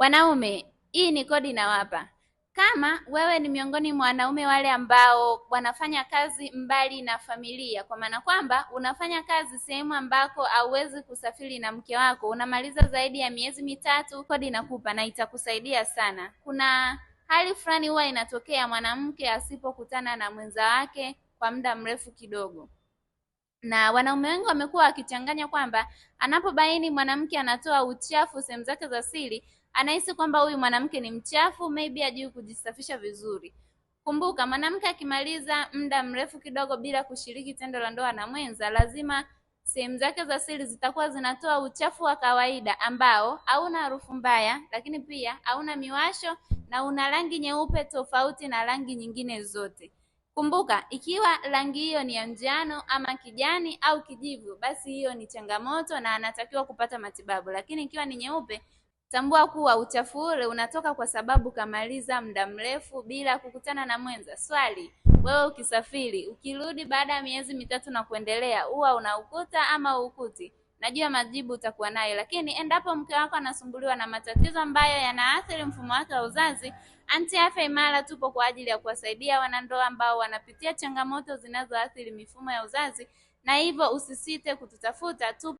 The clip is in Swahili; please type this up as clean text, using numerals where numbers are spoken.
Wanaume, hii ni kodi nawapa. Kama wewe ni miongoni mwa wanaume wale ambao wanafanya kazi mbali na familia, kwa maana kwamba unafanya kazi sehemu ambako hauwezi kusafiri na mke wako, unamaliza zaidi ya miezi 3, kodi inakupa na itakusaidia sana. Kuna hali fulani huwa inatokea mwanamke asipokutana na mwenza wake kwa muda mrefu kidogo. Na wanaume wengi wamekuwa wakichanganya kwamba anapobaini mwanamke anatoa uchafu sehemu zake za siri, anahisi kwamba huyu mwanamke ni mchafu, maybe hajui kujisafisha vizuri. Kumbuka, mwanamke akimaliza muda mrefu kidogo bila kushiriki tendo la ndoa na mwenza, lazima sehemu zake za siri zitakuwa zinatoa uchafu wa kawaida ambao hauna harufu mbaya, lakini pia hauna miwasho na una rangi nyeupe tofauti na rangi nyingine zote. Kumbuka, ikiwa rangi hiyo ni ya njano ama kijani au kijivu, basi hiyo ni changamoto na anatakiwa kupata matibabu. Lakini ikiwa ni nyeupe, tambua kuwa uchafu ule unatoka kwa sababu kamaliza muda mrefu bila kukutana na mwenza. Swali, wewe ukisafiri, ukirudi baada ya miezi 3 na kuendelea, huwa unaukuta ama ukuti? Najua majibu utakuwa nayo, lakini endapo mke wako anasumbuliwa na matatizo ambayo yanaathiri mfumo wake wa uzazi, Anti Afya Imara tupo kwa ajili ya kuwasaidia wanandoa ambao wanapitia changamoto zinazoathiri mifumo ya uzazi, na hivyo usisite kututafuta tu.